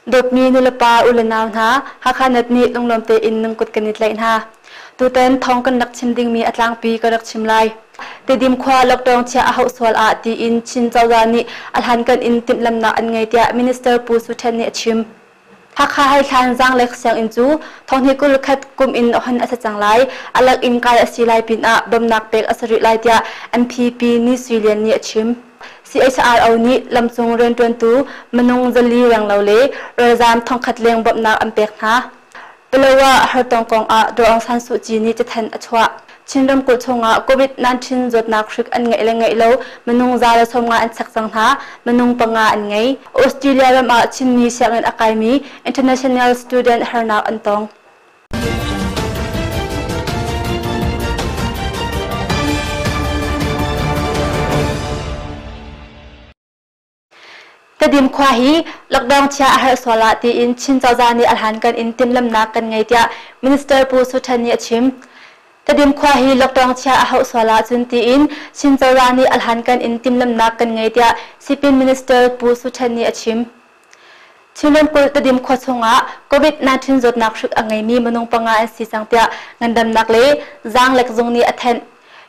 Dawtmi nulepa u le nau hna, Hakha Net nih lunglawm tein nan kut kan i tlaih hna. Tutan thawng kan rak chim dingmi a tlangpi ka rak chim lai. Tedim khua lockdown chiah a hauh sual ah tiin Chin cozah nih a hlankan in timhlamhnak an ngei tiah Minister Pu Su Ṭhen nih a chim. Hakha Haithlan Zaanglek sianginn cu thonghnih 21 kum in hon a si cang lai. A lak in kai a si lai pinah bawmhnak pek a si rih lai tiah MPP Ni Sui Lian nih a chim. CHRO nih lamcung rianṭuantu minung 400 renglo le ralzaam thongkhat leng bawmhnak an pek hna. Palawa hartong kong ah Daw Aung San Suu Kyi nih cathanh a chuah. Chin ramkulh chungah COVID-19 zawtnak hrik an ngeih le ngeih lo minung 150 an chek cang hna, minung panga an ngei. Australia ram ah Chinmi sianginn a kaimi international student harnak an tong. Tedim khua hi lockdown chia a herh sual ah tiin Chin cozah nih a hlankan in timhlamhnak kan ngei tiah Minister Pu Su Ṭhen nih a chim. Tedim khua hi lockdown chia a hauh sual ahcun tiin Chin cozah nih a hlankan in timhlamhnak kan ngei tiah Sipin Minister Pu Su Ṭhen nih a chim. Chin ramkulh Tedim khua chungah COVID-19 zawtnak hrik a ngeimi minung panga an si cang tiah ngandamnak le zaanglek zung nih a thanh.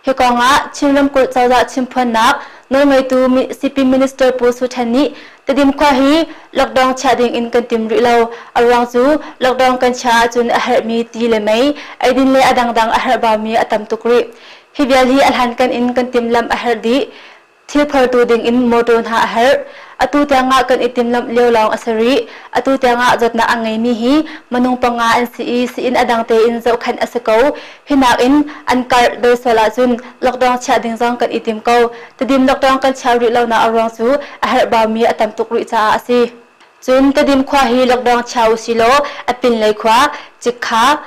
Hi kong ah Chin ramkulh cozah chimphuannak nawlngeitu Sipin Minister Pu Su Ṭhen nih Tedim khua hi lockdown chiah ding in kan tim rih lo. A ruang cu lockdown kan chiah ahcun a herhmi ti le mei, eidin le a dangdang a herhbaumi a tam tuk rih. Hi vial hi a hlankan in kan timhlamh a herh dih. Thil phortu dingin mawṭaw hna a herh. Atu tiangah kan i timhlamh lio lawng a si rih. Atu tiangah zawtnak a ngeimi hi minung panga an si i sii-inn a dang tein zohkhenh a si ko. Hi nakin an karh doi sual ahcun lockdown chiah ding zong kan i tim ko. Tedim lockdown kan chiah rih lonak a ruang cu a herhbaumi a tam tuk rih caah a si. Cun Tedim khua hi lockdown chia usilaw a pinlei khua, Cikha,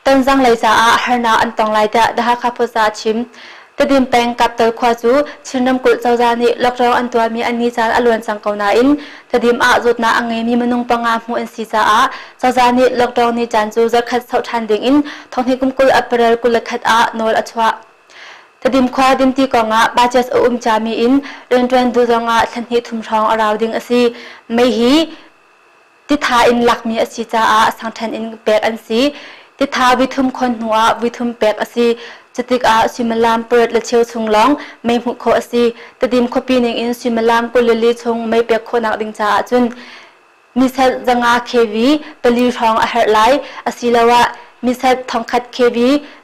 Tonzang lei caah harnak an tong lai tiah The Hakha Post ah a chim. Tedim peng Kaptal khua cu Chin ramkulh cozah nih lockdown an tuahmi an ni caan a luan cang ko nain Tedim ah zawtnak a ngeimi minung panga hmuh an si caah cozah nih lockdown ni caan cu zarkhat sauh ṭhan ding in thonghnih kum 20 April 21 ah nawl a chuah. Tedim khua dinti kongah budget a um cami in rianṭuan duh zongah thla hnih thum hrawng a rau ding a si. Mei hi Titha in lakmi a si caah sangṭhen in pek an si. Titha vithum khon hnuah vithum pek a si. Cutikah suimilam pariat le cheu chung lawng mei hmuh khawh a si. Tedim khuapi ningin suimilam 24 chung mei pek khawhnak ding caah cun miset 500 kV pali hrawng a herh lai. Asiloah miset 1000 kV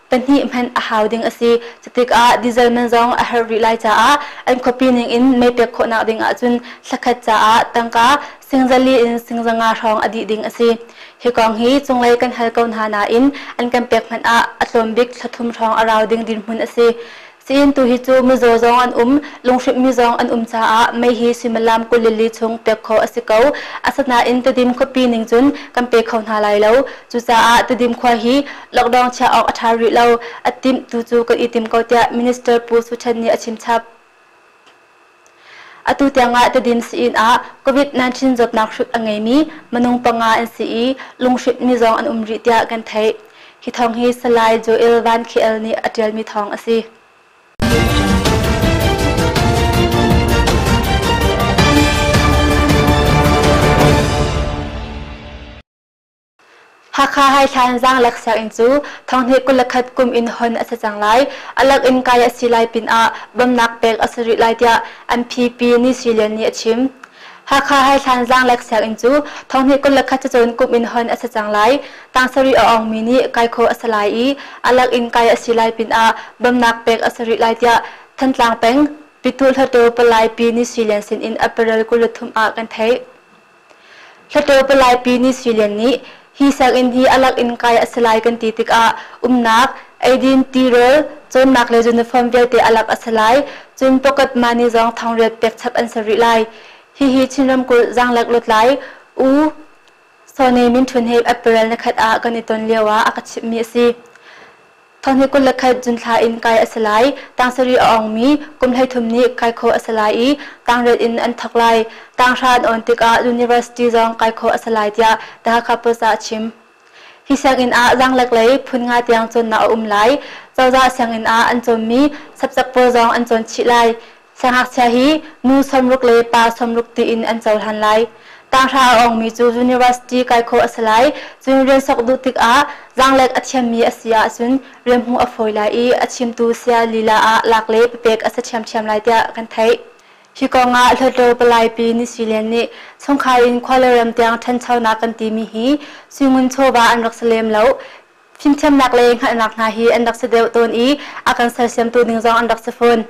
pahnih hmanh a hau ding a si. Cutikah diesel man zong a herh rih lai caah an khuapi ningin mei pek khawhnak ding ahcun thlakhat caah tangka singzali in singzanga hrawng a dih ding a si. Hi kong hi cunglei kan hal ko hna nain an kan pek hmanh ah a tlawm bik thla thum hrawng a rau ding dirhmun a si. Sii tu hi cu mizaw zong an um, lunghrinhmi zong an um caah mei hi suimilam 24 chung pek khawh a si ko. Asinain Tedim khuapi ning cun kan pe kho hna lai lo. Cucaah Tedim khua hi lockdown chiah awk a ṭha rih lo. A timh tu cu kan i tim ko tiah Minister Pu Su Ṭhen nih a chim chap. Atu tiangah Tedim sii-inn ah COVID-19 zawtnak hrik a ngeimi minung panga an si i lunghrinhmi zong an um rih tiah kan theih. Hi thawng hi Salai Joel Van KL nih a ṭialmi thawng a si. Hakha Haithlan zaanglek sianginn cu thonghnih 21 kum in hon a si cang lai. A lak in kai a si lai pinah bawmhnak pek a si rih lai tiah MPP Ni Sui Lian nih a chim. Hakha Haithlan zaanglek sianginn cu thonghnih 21 cacawn kum in hon a si cang lai. Tang sarih a awngmi nih kai khawh a si lai i a lak in kai a si lai pinah bawmhnak pek a si rih lai tiah Thantlang peng Pyithu Hluttaw Palai Pi Ni Sui Lian sin in April 23 ah kan theih. Hluttaw Palai Pi Ni Sui Lian nih hi sianginn hi a lak in kai a si lai kan ti tikah umnak, eidin, tirawl, cawnnak le uniform vialte a lak a si lai. Cun pocket money zong thongriat pek chap an si rih lai. Hihi Chin ramkulh zaanglek lutlai U Sone Min Htun he April nikhat ah kan i ton lio ah a ka chimhmi a si. Thonghnih 21 June thla in kai a si lai. Tang sarih a awngmi kum 13 nih kai khawh a si lai i tangriat in an thawk lai. Tanghra an awn tikah university zong kai khawh a si lai tiah The Hakha Post ah a chim. Hi sianginn ah zaanglek lei phun nga tiang cawnnak a um lai. Cozah sianginn ah an cawnmi subject pawl zong an cawn chih lai. Siangngakchia hi nu 60 le pa 60 tiin an cohlan lai. Tanghra a awngmi cu university kai khawh a si lai. Cun rian sok duh tikah zaanglek a thiammi a si ahcun rian hmuh a fawi lai i a chimtu saya lila ah lak le papek a si ṭhiamṭhiam lai tiah kan theih. Hi kong ah Hluttaw Palai Pi Ni Sui Lian nih chungkhar in khua le ram tiang ṭhanchonak kan timi hi suingun chawva an rak si lem lo. Fimthiamnak le hngalhnak hna hi an rak si deuh tawn i a kan sersiamtu ding zong an rak si fawn.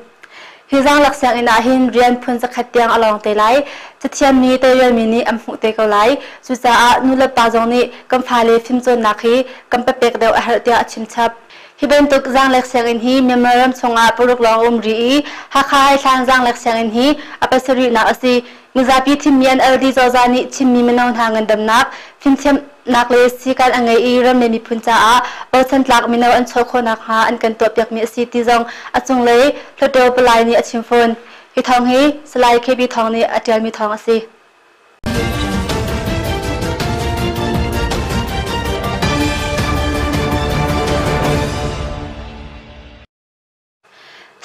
Hi zaanglek sianginn ah hin rian phun zakhat tiang a lawng te lai. Cathiammi tawlrelmi nih an hmuh te ko lai. Cucaah nulepa zong nih kan fale fimcawnnak hi kan papek deuh a herh tiah a chimchap. Hi bantuk zaanglek sianginn hi Myanmar ram chungah paruk lawng a um rih i Hakha Haithlan zaanglek sianginn hi a pasarihnak a si. Mizapi thimmi an LD cozah nih Chinmi mino hna ngandamnak, fimthiamnak le sikan a ngei i ram le miphun caah bochan tlak mino an chuah khawh nakhnga an kan tuahpiakmi a si ti zong a cunglei Hluttaw Palai nih a chim fawn. Hi thawng hi Salai KB Thawng nih a ṭialmi thawng a si.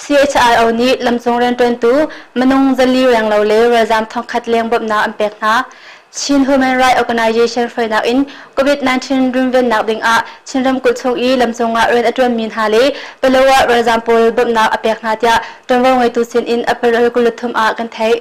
CHRO nih lamcung rianṭuantu minung 400 renglo le ralzaam thongkhat leng bawmhnak an pek hna. Chin Human Rights Organization hruainak in COVID-19 runvennak dingah Chin ramkulh chung i lamcung ah rian a ṭuanmi hna le Palawa ralzaam pawl bawmhnak a pek hna tiah ṭuanvo ngeitu sin in April 23 ah kan theih.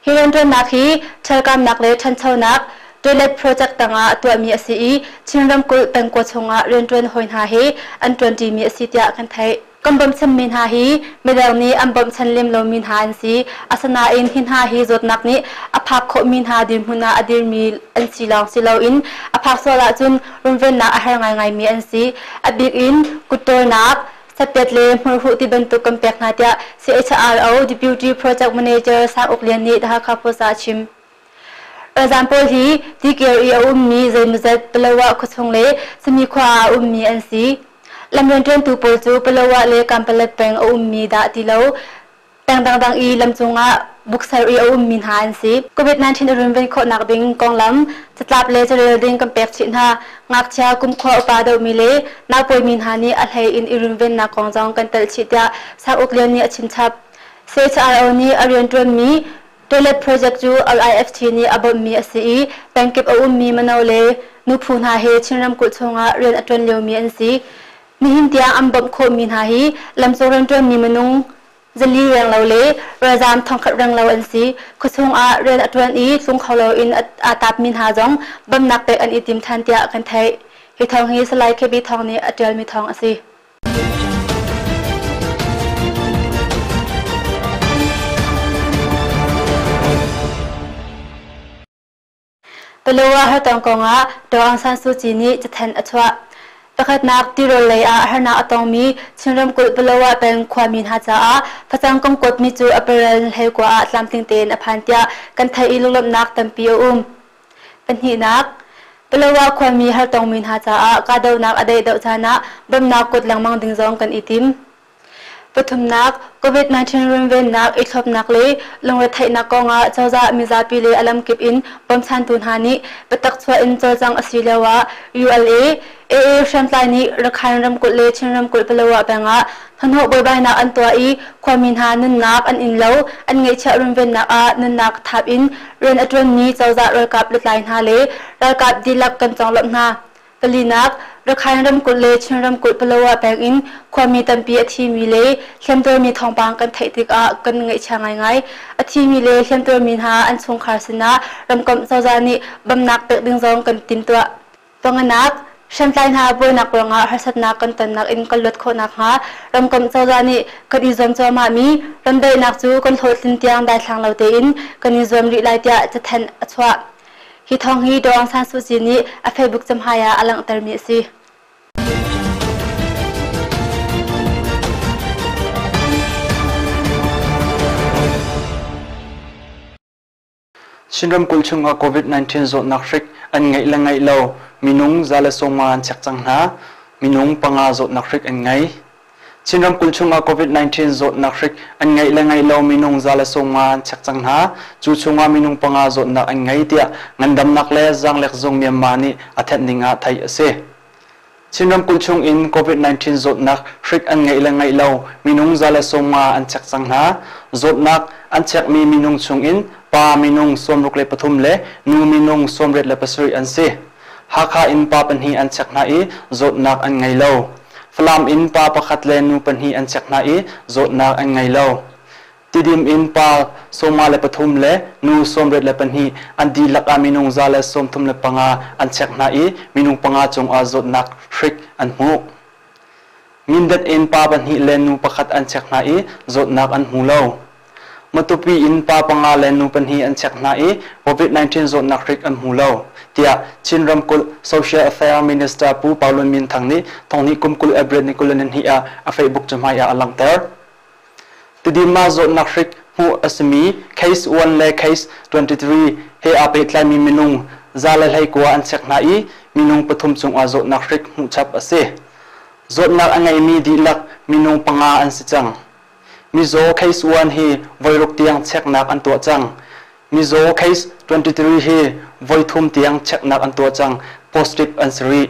Hi rianṭuannak hi ṭhelkamnak le ṭhanchonak toilet project tangah tuahmi a si i Chin ramkulh pengkua chungah rianṭuan hawi hna he an ṭuanṭimi a si tiah kan theih. Kan bawmchanmi hna hi midang nih an bawmchan lem lomi hna an si. Asinain hi hna hi zawtnak nih a phak khawhmi hna dirhmun ah a dirmi an si lawng si loin a phak sual ahcun runvennak a har ngaingaimi an si. A bik in kutṭawlnak, Satpiat le hmurhuh ti bantuk kan pek hna tiah CHRO Deputy Project Manager Sang Uk Lian nih The Hakha Post ah a chim. Ralzaam pawl hi Tikir i a ummi zeimawzat Palawa khuachung le Sami khua ah a ummi an si. Lam rianṭuantu pawl cu Palawa le Kanpalet peng a ummi dah ti lo peng dangdang i lamcung ah bukser i a ummi hna an si. COVID-19 a runven khawhnak ding konglam catlap le carel ding kan pek chih hna. Ngakchia kumkhua upa deuhmi le naupawimi hna nih a hlei in i runvennak kong zong kan telh chih tiah Sang Uk Lian nih a chimchap. CHRO nih a rianṭuanmi toilet project cu LIFT nih a bawmhmi a si i pengkip a ummi mino le nuphu hna he Chin ramkulh chungah rian a ṭuan liomi an si. Nihin tiang an bawmh khawhmi hna hi lamcung rianṭuanmi minung 400 renglo le ralzaam 1,000 renglo an si. Khuachung ah rian a ṭuan i tlung kho loin aa tapmi hna zong bawmhnak pek an i tim ṭhan tiah kan theih. Hi thawng hi Salai KB Thawng nih a ṭialmi thawng a si. Palawa hartong kongah Daw Aung San Suu Kyi nih cathanh a chuah. Pakhatnak tirawl lei ah harnak a tongmi Chin ramkulh Palawa peng khuami hna caah facang kong kuatmi cu April 29 ah tlamtling tein a phan tiah kan theih i lunglawmhnak tampi a um. Pahnihnak, Palawa khuami hartongmi hna caah kahdohnak a daih deuh caan ah bawmhnak kuat lengmang ding zong kan i tim. Pathumnak, COVID-19 runvennak, i thlopnak le lungretheihnak kongah cozah mizapi le a lamkip in bawmchantu hna nih biatak chuah in cawlcangh a si lio ah ULA, AA hriamtlai nih Rakhine ramkulh le Chin ramkulh Palawa peng ah hnahnawh buaibainak an tuah i khuami hna nunnak, an innlo, an ngeihchiah runvennak ah nunnak thap in rian a ṭuanmi cozah ralkap lutlai hna le ralkap dihlak kan conglawmh hna. Palinak, Rakhine ramkulh le Chin ramkulh Palawa peng in khuami tampi a thimi le hliamtuarmi thawngpang kan theih tikah kan ngaihchia ngaingai. A thimi le hliamtuarmi hna an chungkhar sinah ramkomh cozah nih bawmhnak pek ding zong kan timhtuah. Panganak, hriamtlai hna buainak ruangah harsatnak kan tonnak in kan luat khawh nakhnga ramkomh cozah nih kan i zuam cuahmahmi ramdaihnak cu kan hlawhtlin tiang daithlang lo tein kan i zuam rih lai tiah cathanh a chuah. Hi thawng hi Daw Aung San Suu Kyi nih a Facebook camhai ah a langhtermi a si. Chin ramkulh chungah COVID-19 zawtnak hrik an ngeih le ngeih lo minung 150 an check cang hna. Minung panga zawtnak hrik an ngei. Chin ramkulh chungah COVID-19 zawtnak hrik an ngeih le ngeih lo minung 150 an check cang hna. Cu chungah minung panga zawtnak an ngei tiah ngandamnak le zaanglek zung Myanmar nih a thenh ning ah theih a si. Chin ramkulh chung in COVID-19 zawtnak hrik an ngeih le ngeih lo minung 150 an check cang hna. Zawtnak an checkmi minung chung in pa minung 63 le nu minung 87 an si. Hakha in pa 2 an chek hna i zawtnak an ngei lo. Falam in pa 1 le nu 2 an chek hna i zawtnak an ngei lo. Tidim in pa 53 le nu 92 an dihlak ah minung 135 an chek hna i minung 5 cungah zawtnak hrik an hmuh. Mindat in pa 2 le nu 1 an chek hna i zawtnak an hmu lo. Matupi in pa 5 le nu 2 an chek hna i COVID-19 zawtnak hrik an hmu lo, tiah Chin ramkulh Social Affairs Minister Pu Pau Lun Min Thang nih thonghnih kum 20 April ni 22 ah a Facebook cahmai ah a langhter. Tidim ah zawtnak hrik hmuh a simi case 1 le case 23 he aa pehtlaimi minung 119 an chek hna i minung 3 cungah zawtnak hrik hmuh chap a si. Zawtnak a ngeimi dihlak minung 5 an si cang. Mizaw case 1 hi voiruk tiang cheknak an tuah cang. Mizaw case 23 hi voithum tiang cheknak an tuah cang, positive an si rih.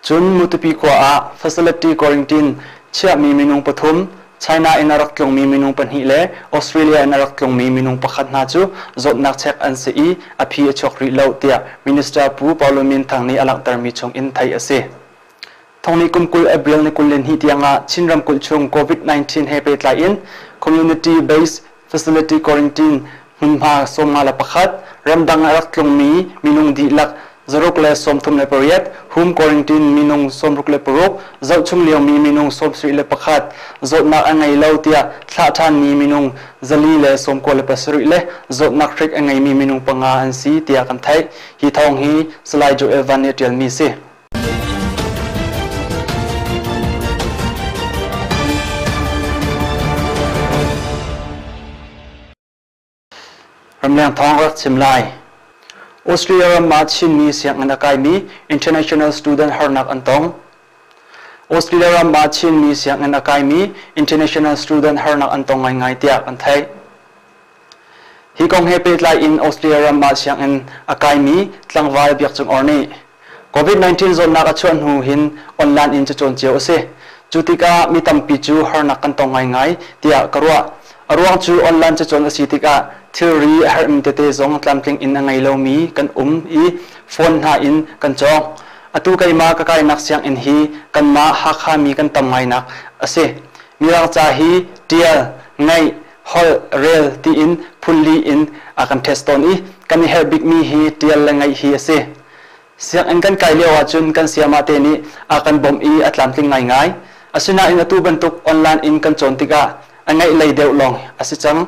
Cun Mutupi khua ah facility quarantine chiahmi minung 3, China in a rak tlungmi minung 2 le Australia in a rak tlungmi minung 1 hna cu zawtnak chek an si i a phi a chuak rih lo tiah Minister Pu Paulo Min Thang nih a langhtermi chung in theih a si. Thongni kum 20 April ni 22 tiangah Chin ramkulh chung COVID-19 he pehtlai in community based facility quarantine hmunhma 51, ramdang a rak tlungmi minung dihlak 138, home quarantine minung 66, zohchung liomi minung 71, zawtnak a ngei lo tiah thlah ṭhanmi minung 497 le zawtnak hrik a ngeimi minung 5 an si tiah kan theih. Hi thawng hi Salai Joel Van nih a ṭialmi si. Ramleng thawng rak chim lai. Australia ram ah Chinmi sianginn a kaimi international student harnak an tong. Australia ram ah Chinmi sianginn a kaimi international student harnak an tong ngaingai tiah kan theih. Hi kong he pehtlai in Australia ram ah sianginn a kaimi tlangval Biak Cung Or nih COVID-19 zawtnak a chuah hnu hin online in cacawn cio a si. Cu tikah mi tampi cu harnak kan tong ngaingai tiah ka ruah. A ruang cu online cacawn a si tikah thilri a herhmi tete zong tlamtling in a ngei lomi kan um i phone hna in kan cawng. Atu keimah ka kainak sianginn hi kanmah Hakha mi kan tam ngainak a si. Mirang ca hi ṭial, ngaih, holh, rel tiin phunli in a kan test tawn i kan i herh bikmi hi ṭial le ngaih hi a si. Sianginn kan kai lio ahcun kan sayama te nih a kan bawmh i a tlamtling ngaingai. Asinain atu bantuk online in kan cawn tikah a ngaih lei deuh lawng a si cang.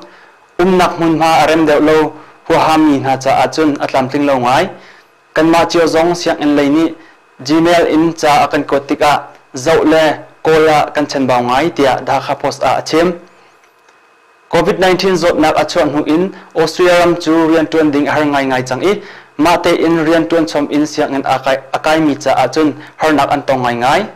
Umnak hmunhma a rem deuh lo huahami hna caah cun a tlamtling lo ngai. Kanmah cio zong sianginn lei nih Gmail in ca a kan kuat tikah zoh le kawl ah kan chanbau ngai tiah The Hakha Post ah a chim. COVID-19 zawtnak a chuah hnu in Austria ram cu rianṭuan ding a har ngaingai cang i mah tein rianṭuan chom in sianginn a kaimi caah cun harnak an tong ngaingai.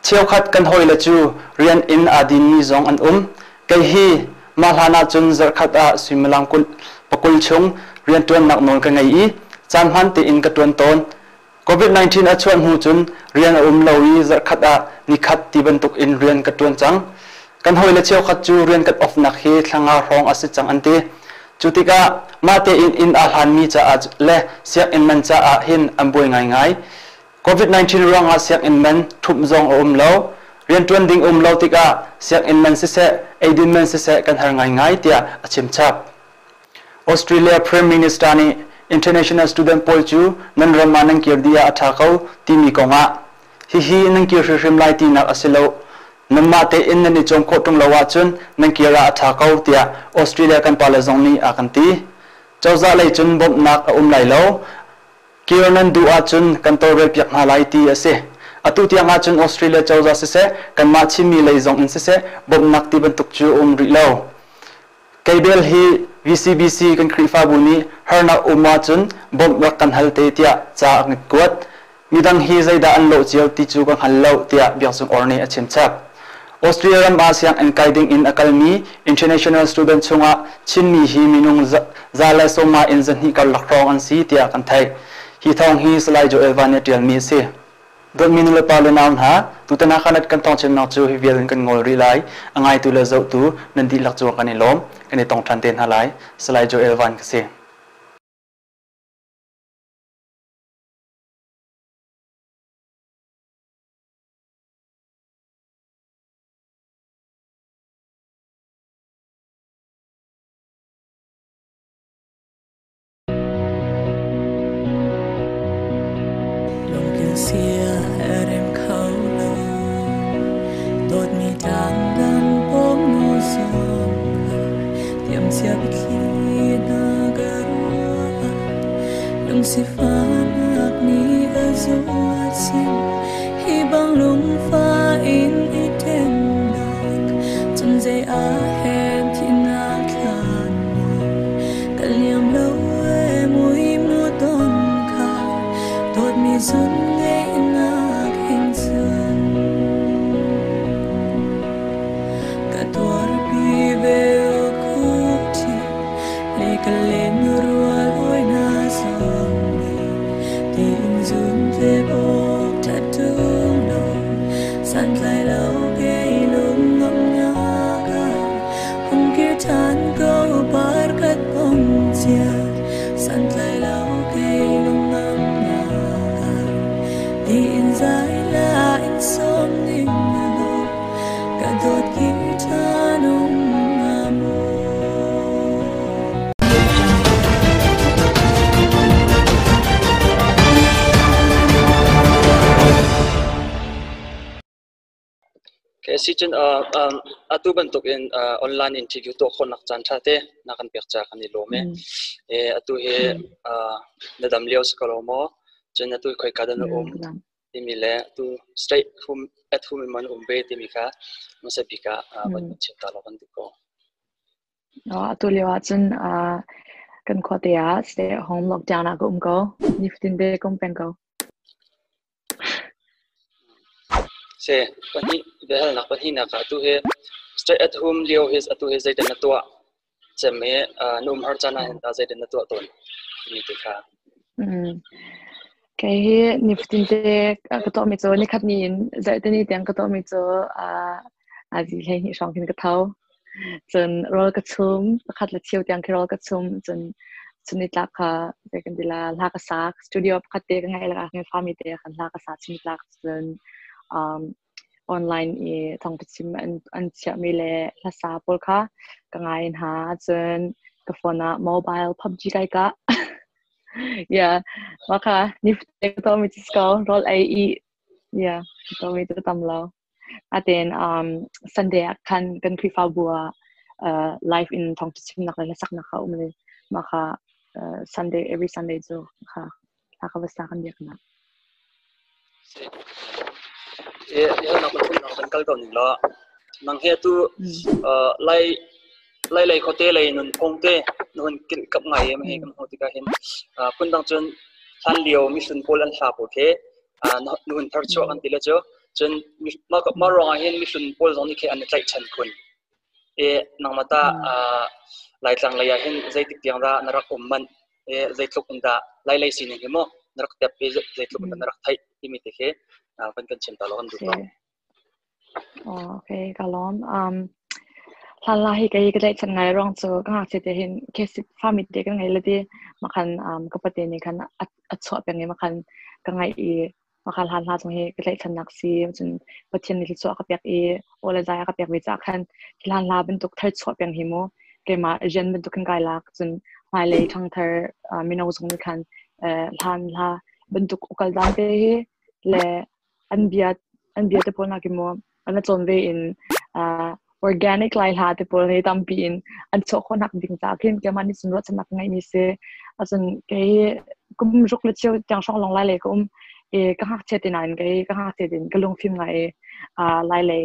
Cheukhat kan hawile cu rian in aa dinmi zong an um. Kei hi mah hlan ahcun zarhkhat ah suimilam 20 chung rianṭuannak nawl ka ngei i caan hmaan tein ka ṭuan tawn. COVID-19 a chuah hnu cun rian a um lo i zarhkhat ah nikhat ti bantuk in rian ka ṭuan cang. Kan hawile cheukhat cu rian kan off-nak hi thla nga hrawng a si cang an ti. Cu tikah mah tein inn aa hlanmi caah le sianginn man caah hin an buai ngaingai. COVID-19 ruangah sianginn man ṭhumh zong a um lo. Rianṭuan ding um lo tikah sianginn man siseh, eidin man siseh kan har ngaingai tiah a chim chap. Australia Prime Minister nih international student pawl cu nan ram ah nan kir dih ah a ṭha ko timi kongah hihi nan kir hrimhrim lai tinak a si lo. Nanmah tein nan i cawm khawh ṭung lo ahcun nan kir ah a ṭha ko tiah Australia kan pale zong nih a kan ti. Cozah lei cun bawmhnak a um lai lo. Kir nan duh ahcun kan tawlrelpiak hna lai ti a si. Atu tiang ahcun Australia cozah siseh, kanmah Chinmi lei zong in siseh bawmhnak ti bantuk cu a um rih lo. Keibel hi VCBC kan Khrihfabu nih harnak um ahcun bawmh rak kan hal te tiah ca a kan kuat. Midang hi zeidah an lawh cio ti cu ka hngal lo tiah Biak Cung Or nih a chim chap. Austria ram ah sianginn kai ding in a kalmi international student chungah Chinmi hi minung 150 in 200 karlak hrawng an si tiah kan theih. Hi thawng hi Salai Joel Van nih a ṭialmi a si. Dawtmi nulepa le nau hna, tutan ah khan kan thawngchimnak cu hi vial in kan ngol rih lai. A ngaitu le zohtu nan dihlak cungah kan i lawm. Kan i tong ṭhan te hna lai. Salai Joel Van ka si. Lungkil sia rem kho lo dawtmi tlangdang pawm nu zong tiamcia biathli na ka ruah lungsifahnak nih a zuat sin hi bang lungfah in i ṭhennak cun zei ah hen thihnak thlan ka liam lo e mui mu ton kha dawtmi zun ngeihnak hin cun ka tuarpi ve khuthi le ka len rual oi na zong tiin zun tlep awk ṭhat ṭung lo santlai lo kei lung nuamhnak ah hung kir ṭhan ko par khat pom cia santlai lo kei lung nuamhnak ah tiin zai la in sawm ning law ka dawt kir ṭhan um hnga maw. Okay, si cun atu bantuk in online interview tuah khawhnak caan ṭha te na kan pek ca kan i lawm e. Atu hi na dam lio si ko lo maw? Cun atu khoi ka dah na um timi le atu stay home at home in man um ve timi kha hmasa bik ah van chim ta lo kan duh ko. Atu lio ahcun kan khuate ah stay at home lockdown ah ka um ko. Nifatin te ka um peng ko. Se pahnih biahalnak pahnihnak ah atu hi stay at home lio hi atu hi zeidah na tuah cem i na umhar caan ah hin tah zeidah na tuah tawn timi te kha. Kei hi nifatin te ka tuahmi cu nikhat ni in zarhteni tiang ka tuahmi cu azi 12 hrawng khin ka tho. Cun rawl ka chum, pakhat le cheu tiang khi rawl ka chum. Cun chunitlak kha zei kan ti la, hla ka sak. Studio pakhat te ka ngeih lakah khin fami te khan hla ka sa chunitlak. Cun online i thawngṭha an chiahmi le hlasa pawl kha ka ngai hna. Cun ka phone ah mobile PUBG kai kah. Yeah, mah kha nifate ka tuahmi cu si ko. Rawl ei i yeah, ka tuahmi cu tam lo. Aten Sunday ah khan kan Khrihfabu ah live in thawngṭha chimnak le hlasaknak kha um i mah kha Sunday every Sunday cu kha hla ka va sa kan biaknak. Kan kal ko ning law nang he tu lai lai lei khote lei nun phung te nun kil kap ngai em he kan ho tika hin phundang cun hlan lio mihlun pawl an hla pawl khi nun thar chuah kan ti le cu cun mah ruangah hin mihlun pawl zong nih khi an i tlaihchan khun e nangmah ta Laitlang lei ah hin zeitik tiang dah na rak um manh e zeitluk in dah Lai lei sining hi maw na rak tep i zeitluk in dah na rak theih timi te khi van kan chim ta lo kan duh ko. Okay, ka lawm. Hlan la hi kei ka tlaihchan ngai ruang cu ka ngakchia te hin kesit fami te kan ngei le ti makhan ka pate nih khan a chuah peng i makhan ka ngaih i makhan hlan hla chung hi ka tlaihchannak si cun Pathian nih thluachuah ka pek i aw le zai a ka pek ve caah khan hlan hla bantuk thar chuah peng hi mu keimah rian bantuk khin kai lak cun hmailei ṭhangthar mino zong nih khan hlan hla bantuk ukal dan te hi le an bia an bia te pawl nakin maw an cawn ve in organic Lai hla te pawl hi tampi in an chuah khawh nak ding caah khin keimah nih cun ruahchannak ka ngeihmi si. Acun kei kum ruk le cheu tiang hrawng lawng Lai lei ka um i ka ngakchia te nain kei ka ngakchia tein ka lungfim ngai i Lai lei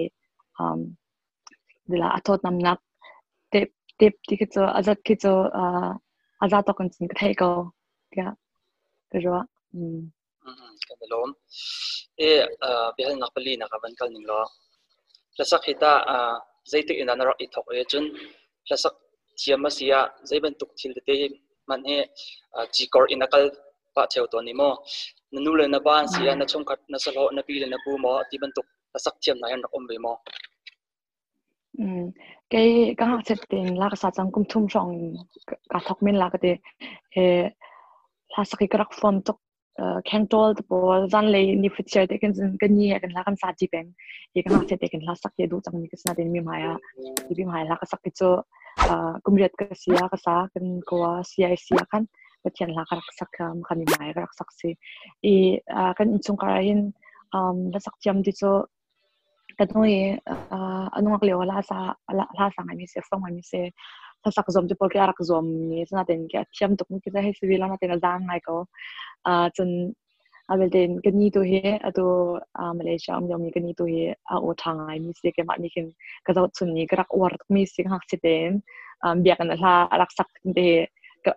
dila a thawtnamnak tep tep ti khi cu a zat khi cu a za tawk in cun ka theih ko tiah ka ruah. Kan i lawm. I biahalnak pali nak ah van kal ning law hlasak hi tah zeitik in dah na rak i thawk i cun hlasak thiam a si ah zei bantuk thil tete hi hmanh hi cikor in a kal pah theo tawn i maw na nu le na pa an si ah na chungkhat na sahlawh na pi le na pu maw ti bantuk hlasak thiam hna hi an rak um ve maw? Kei ka ngakchiat tein la ka sa cang kum thum hrawng ka thawk men la ka ti. Hla sak hi ka rak form tuk. Khengṭawl te pawl zanlei ni fuchiar te khin cun ka ni he kan hla kan sa ṭi peng. Hi ka ngakchiat te khin hla sak hi a duh cangmi ka si nain mi hmai ah mi hmai hla ka sak hi cu kum riat ka si ah ka sa kan khua CIC ah khan Pathian hla ka rak sak kha mi hmai ka rak sak si. I kan innchungkhar ah hin hlasak thiam ti cu ka nu i a nungak lio hla sa hla sa ngaimi si fong ngaimi si hlasak zuam ti pawl khi a rak zuam mi nain khi a thiam tuk mi khi hei si lo nain a zaang ngai ko. Cun a belte in ka ni tu hi atu Malaysia um liomi ka ni tu hi a aw ṭha ngai mi si keimah nih khin ka zohchun i ka rak uar tuk mi si ngakchia tein biakinn hla a rak sak te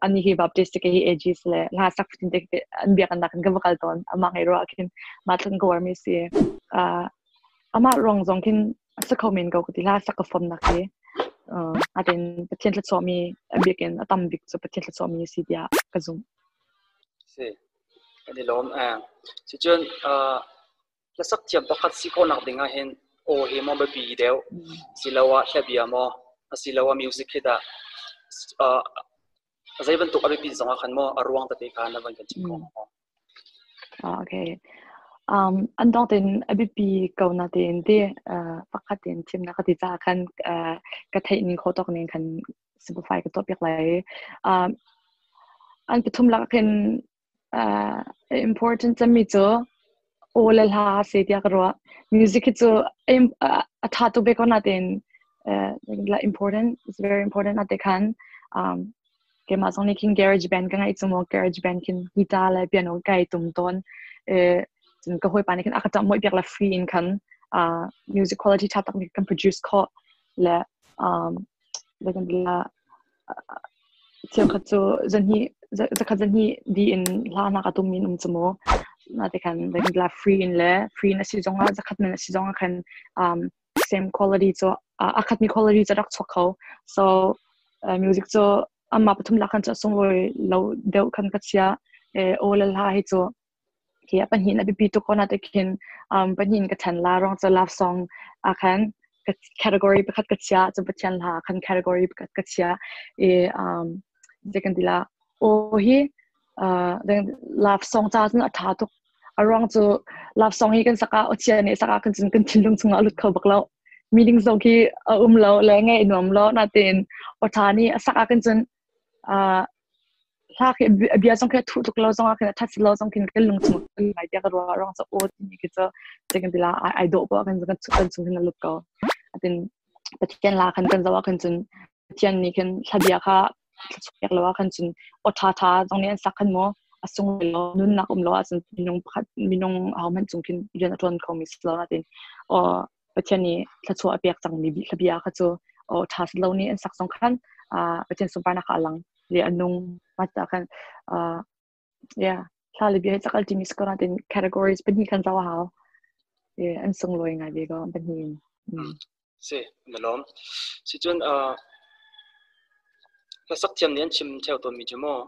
ani hi Baptist ke hi AGs le hla sak fatin te an biakinn nak kan ka va kal tawn amah ngai ruah khin mah tlun ka uar mi si amah ruang zong khin a sa kho men ko ka ti hla sak ka fom nak hi atin Pathian thluachuah mi a biakinn a tam bik cu Pathian thluachuah mi si tiah ka zumh. Si kan i lawm. Sicun hlasak thiam pakhat si khawhnak ding ah hin aw hi maw biapi deuh siloah hlabia maw asiloah music hi dah zei bantuk a biapit zong ah khan maw a ruang tete kha na van kan chim kho maw? Okay. An dong tein a biapi ko na tein ti pakhat tein thimnak ka ti caah khan ka theih ning kho tawk ning khan simplify ka tuah piak lai. An pathum lak khin important cemmi cu aw le hla si tiah ka ruah. Music hi cu a ṭha tuk ve ko nain important, it's very important ate khan keimah zong nih khin garage band ka ngeih cu maw garage band khin guitar le piano kai tum tawn. Cun ka hawipa nih khin a ka ṭamh piak le free in khan music quality ṭha tak nih kan produce khawh le Cheukhat cu zanhnih zakhat zanhnih dih in hla hna ka tum in um cu mu. Nate khan la free in le free in a si zongah zakhat man a si zongah khan same quality cu a khatmi quality cu rak chuak kho. So music cu amma pathum lak khan cu a sunglawi lo deuh khan ka chia. Aw le hla hi cu hi a pahnih in a biapi tuk ko na te khin pahnih in ka ṭhen la ruang cu love song ah khan category pakhat ka chia cu Pathian hla khan category pakhat ka chia i zei kan ti la aw hi love song ca cun a ṭha tuk a ruang cu love song hi kan saka ochia nih saka kan cun kan thinlung chungah a lut kho bak lo meaning zong khi a um lo le ngaih nuam lo natin aw ṭha nih a sak ah kan cun hla khi a bia zong khi a thuh tuk lo zong ah khin a that lo zong khin kan lung chung kan ngai tiah ka ruah ruang cu aw timi khi cu zei kan ti la ai dawh po kan kan kan chung hin a lut ko atin Pathian la khan kan zoh ah khan cun Pathian nih khin thla bia kha thla lo ah khan cun aw tha tha zong nih an sak khan maw a sung lo nunnak um lo ahcun minung pakhat minung aho hmanh cung khin rian a ṭuan kho mi si lo natin aw Pathian nih thluachuah a pek cangmi bia kha cu aw ṭha lo nih an sak zong khan Pathian sunparnak kha a lang le a nung mah khan yeah hla le bia hi cakal timi si ko natin categories pahnih khan zoh a hau an sunglawi ngai ve ko pahnih in. Si na lawm si cun hlasak thiam nih an chim theo tawnmi cu maw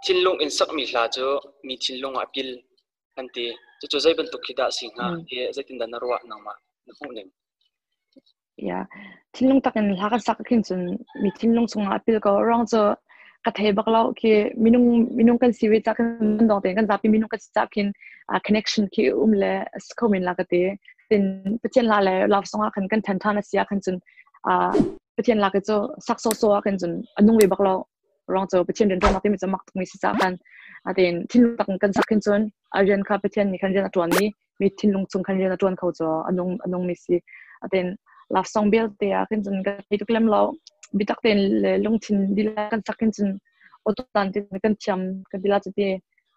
thinlung in sakmi hla cu mi thinlung ah pil an ti. Cucu zei bantuk khi dah si hnga? Hi zeitindah na ruah nangmah na hmuh ning? Yeah. Thinlung tak in hla kan sak khin cun mi thinlung chungah a pil ko. Ruang cu ka thei bak lo khi minung minung kan si ve ca kan dong tein kan zapi minung kan si ca khin connection khi um le kho men la ka ti. Tin Pathian hla le love song ah khan kan then than a si ah khan cun Pathian la ke cu sak so so ah khan cun a nung ve bak lo. Ruang cu Pathian rian ṭuannak timi cu mak tukmi si caah khan atin thinlung tak in kan sak hin cun a rian kha Pathian nih khan rian a ṭuan i mi thinlung chung khan rian a ṭuan kho cu a nung mi si. Atin love song belte ah khin cun ka thei tuk lem lo biatak tein le lungthin lila kan sak hin cun auto dan ti kan thiam kan ti la cu ti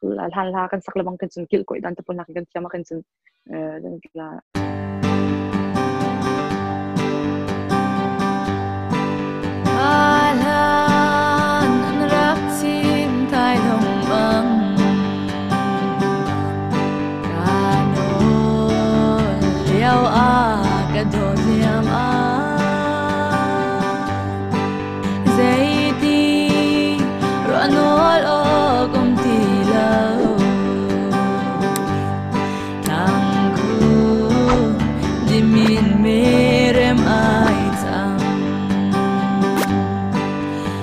hlan hla kan sak lebang khin cun kilh dan te pawl nak kan thiam ah khin cun la. Hlan an rak chim thai lung bang ka nawl lio ah ka dawt liam ah zeiti ruah nawl awk um ti. Merem ai cang.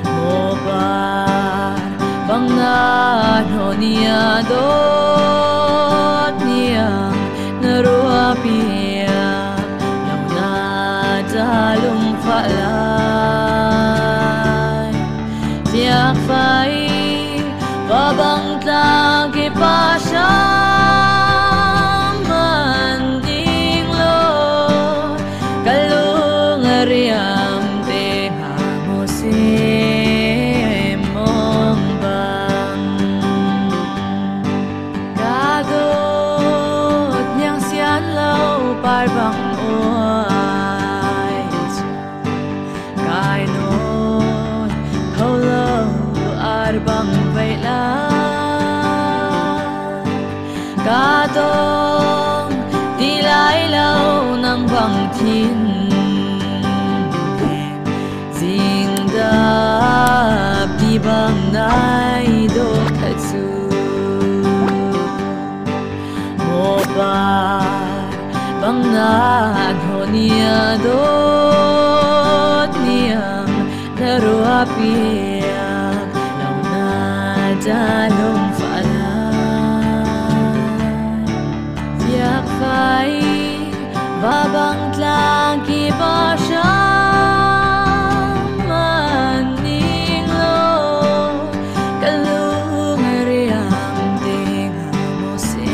Maw par bang na hnonia dawt niang na ruah piak lo na ta lungfah lai. Fiak fai va bang tlang ki pa hram man ding lo ka lung a riam te hnga maw si mong bang. Ka dawt niang sian lo par bang uai cu kai nawn kho lo ar bang vei lai. Ka dong ti lai lo nang bang thin zing dap ti bang nai dawt kha cu. Maw par bang na hnonia dawt niang na ruah piak lo na ta lungfah lai. Fiak fai va bang tlang ki pa hram man ning lo ka lung a riam te hnga maw si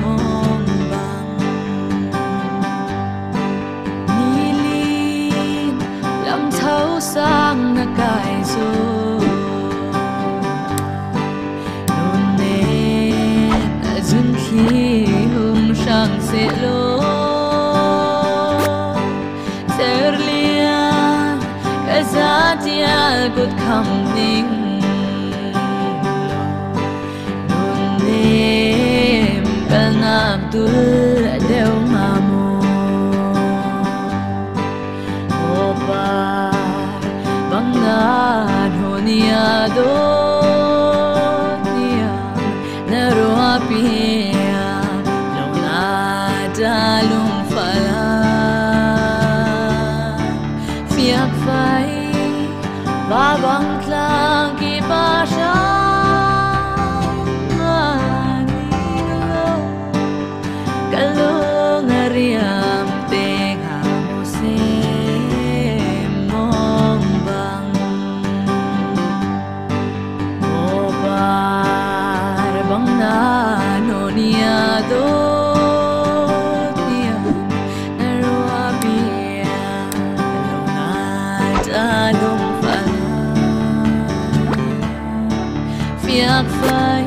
mong bang. Nilin lam tho sang na kai zo nun nen a zun thli hung hrang se lo Cerlian ka za tial kut kham ning lo nun nem kalnak dul deuh hnga maw. Maw par bang na hnonia dawt niang na ruah piak lo na ta lungfah lai. Fiak fai va bang tlang ki pa hram ning lo ka lung a riam te hnga maw si mong bang. Maw par bang na hnonia dawt niang na ruah piak lo na ta lungfah lai. Fiak fai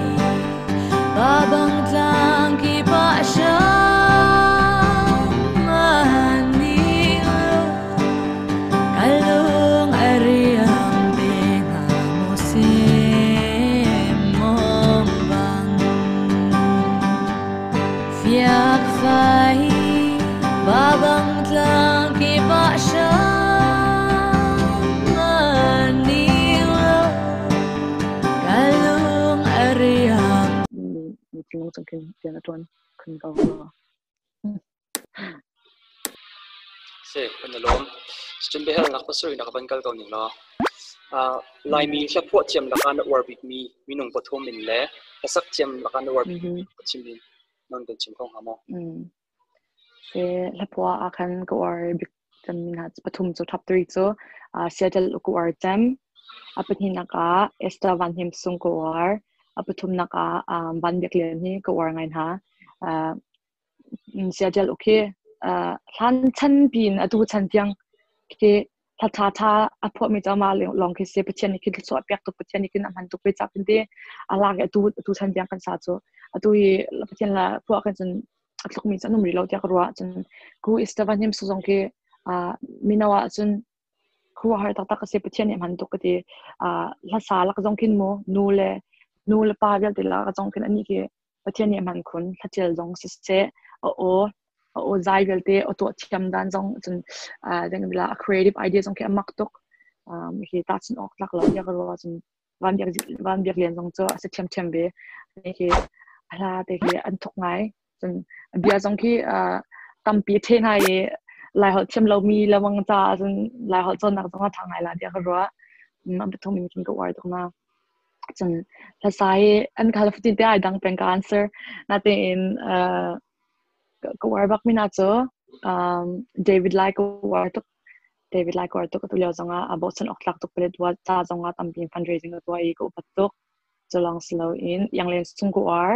va bang tlang ki pa hram man ning lo ka lung a riam te hnga maw si mong bang. Fiak fai va bang tlang ki pa hram man ning lo ka lung a riam. Mi thinlung chung khin rian a ṭuan khun ko. Si, kan i lawm. Cun biahalnak pasarih na ka van kal ko ning law. Laimi hlaphuah thiam lakah na uar bikmi minung pathum in le hlasak thiam lakah na uar bikmi pathum in non kan chim kho hnga maw? Si, hlaphuah ah khan ka uar bik cem hna pathum cu top 3 cu Seattle ka uar cem. A pahnihnak ah Esther Van Him Sung ka uar. A pathumnak ah Van Biak Lian hi ka uar ngai hna. Seattle okay hlan chan pin atu chan tiang khi thla tha tha a phuahmi cu amah lawng khi si. Pathian nih khin thluachuah pek tuk, Pathian nih khin a hman tuk ve cak ti a lak i atu atu chan tiang kan sa cu atu hi Pathian la phuah kan cun a tlukmi cu an um rih lo tiah ka ruah. Cun ku Esteban him su zong khi mino ah cun khuaruahhar taktak a si. Pathian nih a hman tuk ka ti. Hlasa lak zong khin mu nu le pa vialte lak zong khin anih khi Pathian nih a hman khun. Hlatial zong siseh, a aw a aw zai vialte, aw tuah thiam dan zong, cun la a creative idea zong khi a mak tuk. Hi tahchun awk tlak lo tiah ka ruah. Cun Van Biak Lian zong cu a si ṭhiamṭhiam ve. Hi a hla te khi an thuk ngai. Cun bia zong khi Tampi the hna i Lai holh thiam lomi lengmang caah cun Lai holh cawnnak zong a ṭha ngai la tiah ka ruah. An pathum in khin ka uar tuk na. Cun hlasa hi an khal fatin te ai dang peng ka answer. Natein ka uar bak mi na cu David Lai ka uar tuk. David Lai ka uar tuk. Atu lio zongah a bochan awk tlak tuk palet wa ca zongah tampi fundraising a tuah i ka upat tuk. Cu lawng si loin Ianglen Sung ka uar.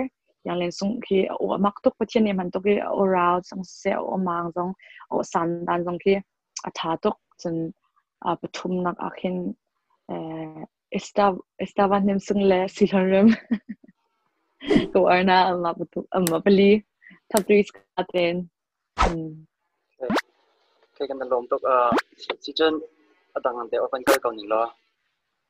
Ianglen Sung khi a aw a mak tuk. Pathian nih a hman tuk i a aw rau zong siseh, a aw maang zong, a aw san dan zong khi a ṭha tuk. Cun pathumnak ah khin Estavan Hnem Sung le Sihlon Rem ka uar hna. Anmah pathum, anmah pali. Top 3 ka ten. Okay, kan lawm tuk. Sicun a dang te kan kal ko ning law.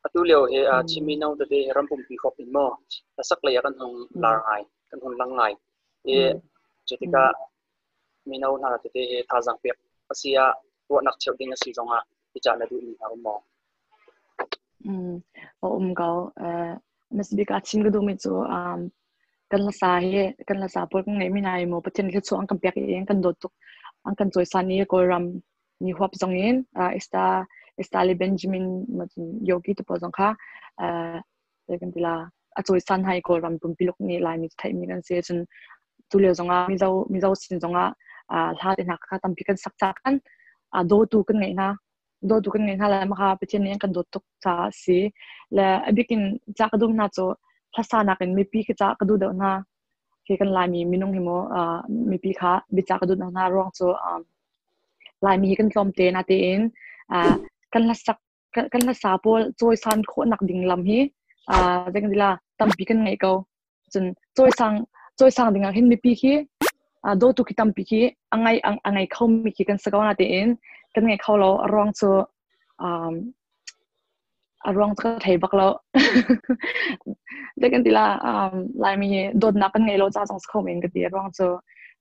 Atu lio hi Chinmi no tete hi ram pumpi huap in maw hlasak lei ah kan hung lar ngai, kan hung lang ngai. I cu tikah mino hna tete hi thazaang pek a si ah ruahnak cheuh ding a si zongah i cah na duhmi hna um maw? A um ko. Hmasabik ah chim ka duhmi cu kan hlasa hi kan hlasa pawl kan ngeihmi hna hi maw Pathian thluachuah an kan pek i an kan dawt tuk, an kan cawisan i Kawlram mi huap zong in Esta Esta le Benjamin Yogi te pawl zong kha kan ti la a cawisan hna i Kawlram pumpiluk nih Laimi theihmi kan si. Cun tu lio zongah Mizo Mizo sin zongah hla te hna kha tampi kan sak ca kan dawtu kan ngeih hna dawtu kan ngeih hna lai maka Pathian nih an kan dawt tuk caah a si. Le a bikin ca ka duh hna cu hlasa nakin mipi khi ca ka duh deuh hna. Khi kan Laimi minung hi mu mipi kha bica ka duh hna ruang cu Laimi hi kan tlawmte natein kan hlasak kan hlasa pawl cawisan khawhnak ding lam hi zei kan ti la tampi kan ngeih ko. Cun cawisang cawisang ding ah hin mipi khi dawtu khi tampi khi a ngai a ngei kho mi khi kan si ko natein kan ngei kho lo. A ruang cu a ruang cu ka thei bak lo. Zei kan ti la Laimi hi dawtnak kan ngei lo ca zong si kho men ka ti. A ruang cu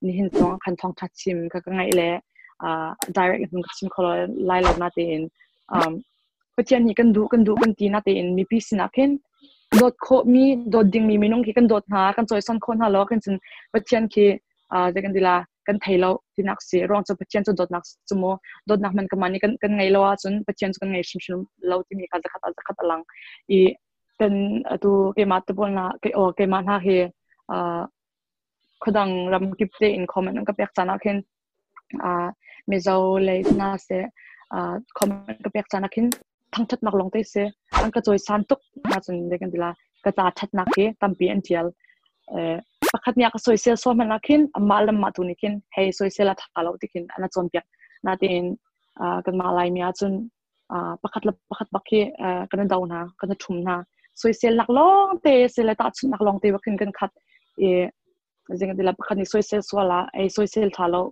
nihin zong khan thawngṭha chim ka ka ngaih le direct in ka chim kho lo lai lo natein Pathian nih kan duh kan duh kan ti natein mipi sinah khin dawt khawhmi dawt dingmi minung khi kan dawt hna kan cawisan khawh hna lo khin cun Pathian khi zei kan ti la kan thei lo tinak si. Ruang cu Pathian cu dawtnak cu mu dawtnak man ka man i kan kan ngei lo ahcun Pathian cu kan ngei hrimhrim lo timi kha zakhat ah zakhat a lang i kan atu keimah te pawl na ke o keimah hna hi khuadang ram kip te in comment an ka pek caan ah khin Mizo lei hna seh comment ka pek caan ah khin thangṭhatnak lawng te si an ka cawisan tuk na cun zei kan ti la ka ca ṭhatnak hi tampi an ṭial. Pakhat nih a ka soisel sual hmanh ah khin amah le mah tu nih khin hei soisel a ṭha lo ti khin an a cawnpiak. Natein kanmah Laimi ahcun pakhat le pakhat bak hi kan i do hna, kan i ṭhum hna. Soiselnak lawng te si le tahchunhnak lawng te bak khin kan khat i zing ti la pakhat nih soisel sual ah ei soisel ṭha lo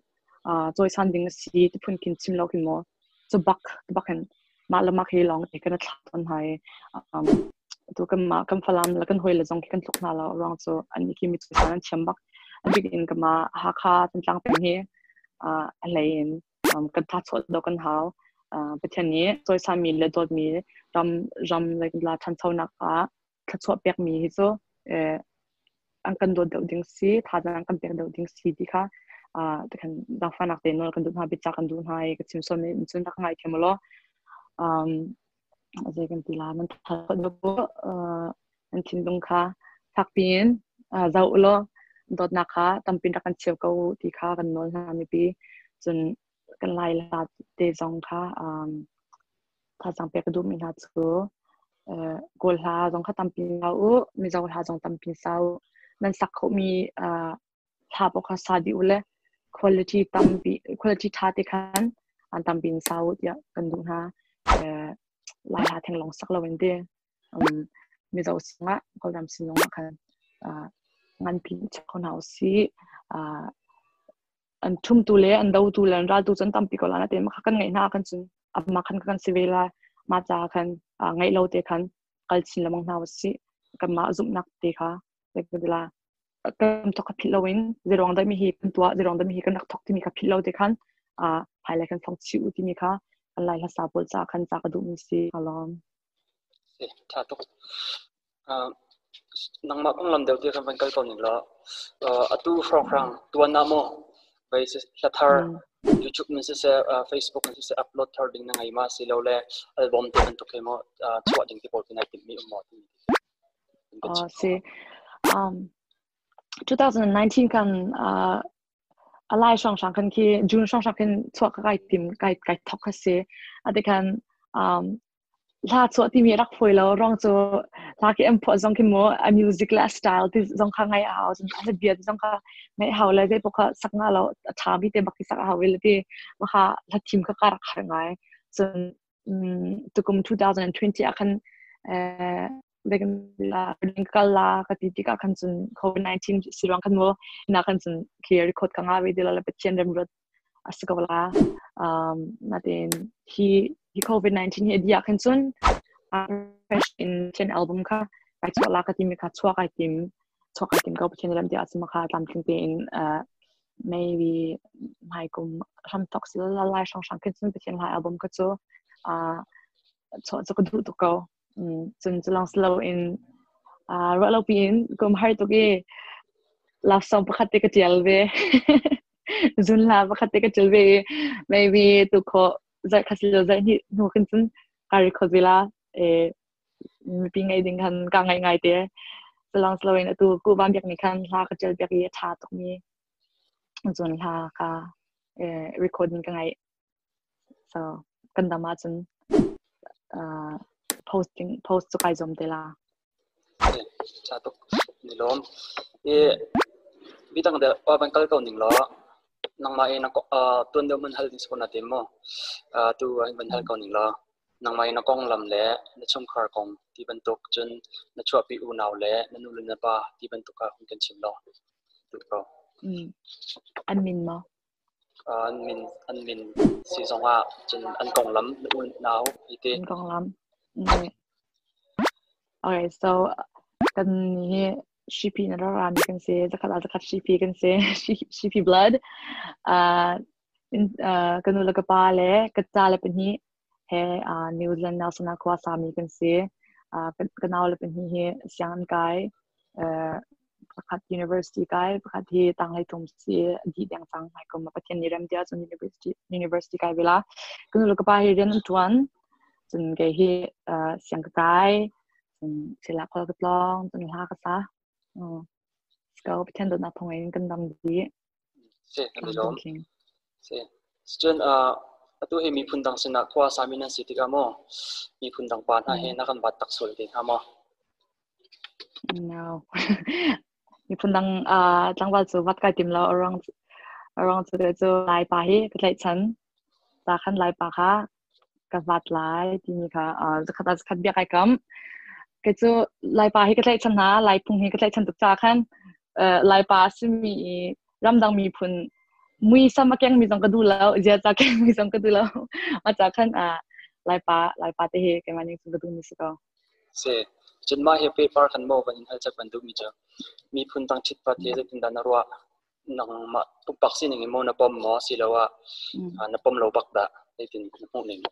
cawisan ding a si ti phun khin chim lo khin maw cu bak bak hin mah le mah hi lawng te kan i thlah tawn hna i tu kan mah kan Falam le kan hawi le zong khi kan tluk hna lo. Ruang cu an khi mi cawisan an thiam bak. A bik in ka mah Hakha Thantlang peng hi a hlei in kan tha chuah do kan hau. Pathian nih cawisan mi le dawtmi ram ram la ṭhanchonak ah thluachuah pekmi hi cu an kan dawt deuh ding si, thazaang kan pek deuh ding si ti kha tikhan zaangfahnak te nawl kan duh hna, biacah kan duh hna i ka chim sual mi cun rak ngai thiam law zei kan ti la nan tha nan thinlung kha fakpi in zoh law dawtnak kha tampi rak kan cheu ko ti kha kan nawl hna mipi. Cun kan Lai la te zong kha thazaang pek ka duhmi hna cu Kawl hla zong kha tampi sa u, Mizo hla zong tampi sa u. Nan sak khawhmi hla paoh kha sa dih u le quality tampi quality ṭha te khan an tampi in sa u tiah kan duh hna. Lai hla theng lawng sak loin ti Mizo singah Kawlram sin zongah khan nganpi chiah kho hna usih. An ṭhumtu le an dotu le an raltu cu an tampi ko lai nain mah kha kan ngeih hna ahkhan cun amah khan kan si ve lai. Mah caah khan ngeih lo te khan kal chin lengmang hna usih. Kanmah zumhnak te kha kan thawk kha philh loin zeiruang dah mi hi kan tuah, zeiruang dah mi hi kan rak thawk timi kha philh lo te khan hmailei kan fong chih u timi kha kan Lai hlasa pawl caah khan ca ka duhmi si. Alawm. Ṭha tuk. Nangmah konglam deuh te khan van kal ko ning law, atu hrawnghrang tuan ah maw Vei hla thar YouTube in siseh, Facebook in siseh upload thar ding na ngei ma si lo le album te bantuk he maw chuah ding ti pawl khi nai timhmi um maw timi? Oh, si. 2019 kan a lai hrawnghrang khan khi June hrawnghrang khin chuah ka kai tim kai kai thok kha si. Ate khan hla chuah timi rak fawi lo rong cu hla khi an phuah zong khi mu a music le a style ti zong kha ngai a hau cun a bia ti zong kha ngai hau le zei paoh kha sak nga lo a ṭha mi te bak hi sak a hau le ti ma kha hla thim kha ka rak har ngai. Cun tukum 2020 ah khan kal la ka ti tikah khan cun COVID-19 si ruang khan mu na khan cun khi record ka nga ve ti lo le Pathian remruat a si ko la. Natin hi hi COVID-19 hi dia khan cun fresh in chen album kha kai chuah la ka timi kha chuah kai tim, chuah kai tim ko. Pathian ram ti asma kha tlamtling tein maybe mai kum ram tok sil la lai sang sang khin cun Pathian lai album kha chu chuah chu ka duh tuk ko. Cun cu slow in ruah lo piin kum har tuk i love song pakhat te ka tial ve, zun hla pakhat te ka tial ve i maybe tu kho zarh khat lo zarh hnih hnu khin cun ka record ve la e mipi ngei ding khan ka ngai ngai te. Salong slow in atu ku van biak ni khan hla ka tial biak i a tha tuk mi zun hla ka recording ka ngai. So kan dam ahcun posting post cu kai zuam te la. Tha tuk, ni lawm. I midang de pa ban kal ko ning law nangmah i na tuan deuh man hal ding na tim mo tu ban hal ko ning law nangmah i na konglam le na chungkhar kong ti bantuk, cun na chuahpi unau le na nu le na pa ti bantuk ka hun kan chim law tu ko. An min maw? An min si zongah cun an konglam, na unau hi te. An konglam. Okay, so kan hi Shipi na rami kan si, zakhat ah zakhat Shipi kan si, Shipi blood. Ka nu le ka pa le ka ca le pahnih he New Zealand Nelson ah khua sami kan si. Ka nau le pahnih hi siang an kai. Pakhat university kai, pakhat hi tanglei thum si dih deng cang. Mai kum Pathian nih rem tiah cun university kai vela. Ka nu le ka pa hi rian an ṭuan. Cun kei hi siang ka kai. Cun sila khol ka tlawng, cun hla ka sa. Ko Pathian dawtnak thawng in kan dam dih. Si, kan i lawm. Si. Cun atu hi miphun dang sinah khua sami nan si tikah maw miphun dang pa hna he na kan bat tak sual te hnga maw? No. Miphun dang tlangval cu vat kai tim lo. Arang cu cu Lai pa hi ka tlaihchan. Ta khan Lai pa kha ka vat lai timi kha zakhat ah zakhat bia kai kam. Kei cu Lai pa hi ka tlaihchan hna, Lai phung hi ka tlaihchan tuk ca khan Lai pa a simi i ramdang miphun muisam a keng mi zong ka duh lo, ziaza keng mi zong ka duh lo. Ma ca khan Lai pa te hi keimah ning cun ka duh mi si ko. Si. Cun mah hi paper khan maw van in hal cak ban duh mi cu miphun dang ṭhitpat hi zeitin dah na ruah? Nangmah pumpak sining in maw na pom maw asiloah na pom lo bak dah, zeitin na hmuh ning?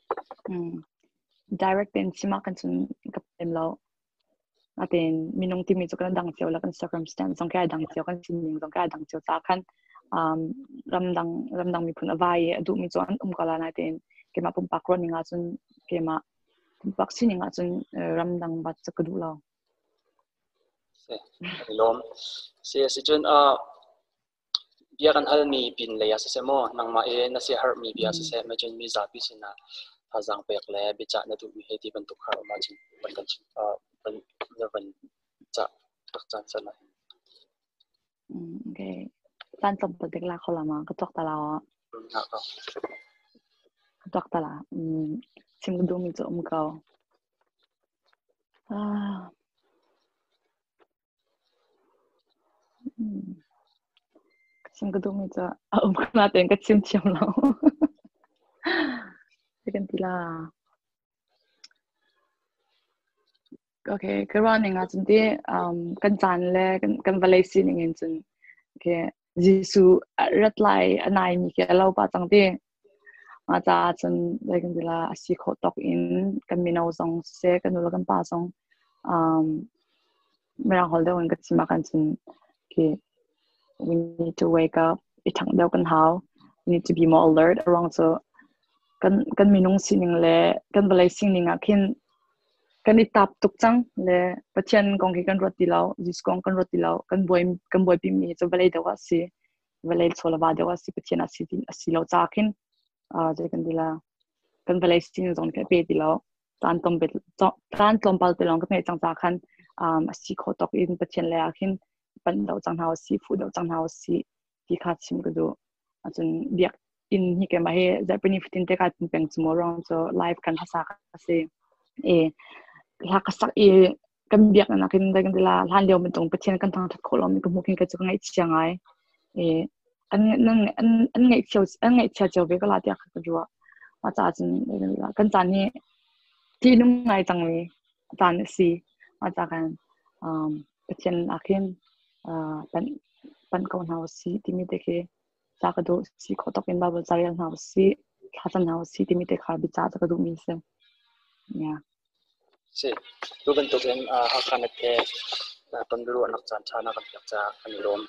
Direct in chim ah kan cun ka pem lo. Natin minung timi cu kan dang cio la, kan circumstance zong kai dang cio, kan sining zong kai dang cio ca khan ramdang miphun a vai i a duhmi cu an um ko la. Natin keimah pumpak ruah ning ahcun, keimah pumpak sining ahcun ramdang bat cu ka duh lo. Si, kan i lawm. Si, si cun bia kan halmi pin lei ah siseh maw, nangmah i na siaherhmi bia siseh, mah cun mi zapi sinah thazaang pek le biacah na duhmi hei ti bantuk kha um ahcun van kan chim, van na van cah rak caan san ah. Okay. Caan tlawmpal tek la kho la ma ka tuak ta la. Ka tuak ta la. Chim ka duhmi cu um ko. Ah. Chim ka duhmi cu a um ko nain ka chim thiam lo. Zei kan ti la? Okay, ka ruah ning ahcun ti kan caan le kan vawlei sining in cun okay, Jesuh rat lai a naimi khi a lo pah cang ti. Mah caah cun zei kan ti la, a si khawh tawk in kan mino zong siseh, kan nu le kan pa zong Mirang holh deuh in ka chim ahkhan cun okay, we need to wake up. I ṭhangh deuh kan hau. We need to be more alert. A ruang cu kan minung sining le kan vawlei sining ah khin kan i tap tuk cang le Pathian kong khi kan ruat ti lo, Jesuh kong kan ruat ti lo. Kan buaipi mi cu vawlei deuh ah si. Vawlei chawlava deuh ah si, Pathian a si a si lo ca khin zei kan ti la, kan vawlei sining zong khi a pe ti lo. Caan caan tlawmpal te lawng ka ngeih cang ca khan a si kho tawk in Pathian lei ah khin panh deuh cang hna usih, fuh deuh cang hna usih ti kha chim ka duh. Acun biak inn hi keimah hi zarhpini fatin te kai pum peng cu maw ruang cu live kan hla ka si. E hla ka sak i kan biak nak in kan la hlan lio bantuk Pathian kan thangthat khawh lomi ka hmuh khin ka cu ka ngaihchia ngai. E an an an an ngaihchia an ngaihchia cio ve ko la tiah ka ruah. Mah caah cun kan caan hi ṭihnung ngai cangmi caan a si. Mah caah khan Pathian ah khin panh panh ko hna usih timi te khi ca ka duh. Si khawh tawk in Bible ca rel hna usih, thlacam hna usih timi te kha biacah ca ka duhmi a si. Yeah. Si, tu bantukin Hakha Net he ton biaruahnak caan ṭha na kan pek caah kan i lawm.